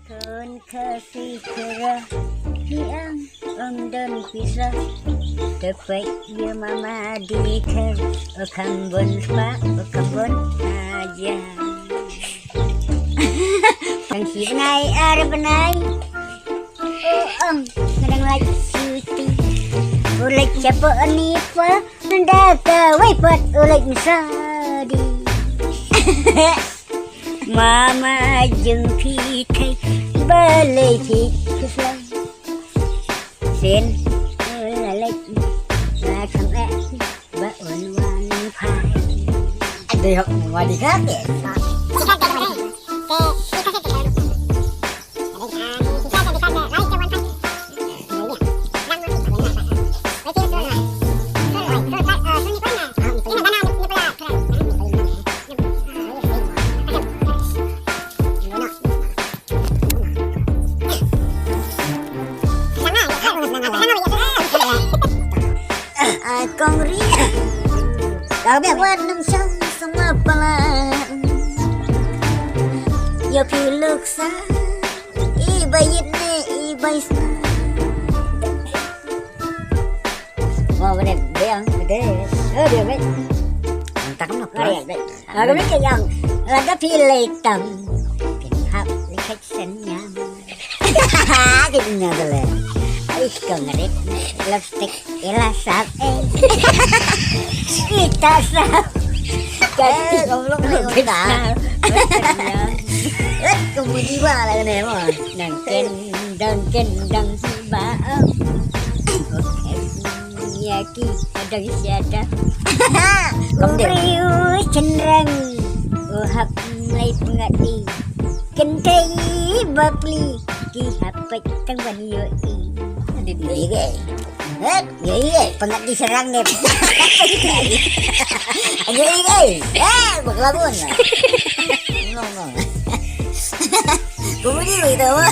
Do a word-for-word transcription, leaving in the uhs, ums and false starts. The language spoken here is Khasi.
Tun ka si kera hi ang ong don pisa. Tepai ye mama di ker o kambon sma o kambon aja. Ang si benai ar benai. O ong ngadang lai cuti. Ulit siapa ni pa nanda ka wai pat ulit mesadi. Mama jeng pitai balai ki kislang. Sen lalai ba kam eh ba un wan pai. Dei hok wadi ka ke. Ai kong ri. Kau biar wan nang sang sama pala. Ya piluk sa. I bayit ne i bayis. Mau bade biang bade. Oh dia bet. Entah kamu nak. Mari bet. Aku ni kenyang. Lada pilih tam. Hap lihat senyum. Kita nyadar. Ih kau ngerit. Lipstick. Ila sap eh. Kita sap. Eh, goblok ni kita. Kau mudi ba lah kena mo. Dang ken dang ken dang si ba. Ya ki dang siada. Kau beri u cenderang. U hap mlai pengati. Kentai bapli ki hapet tang ban yo i. Di di ge. Eh, ye ye, pengat di serang deh. Ye ye. Eh, berkelabun. No no. Kau ni gitu apa?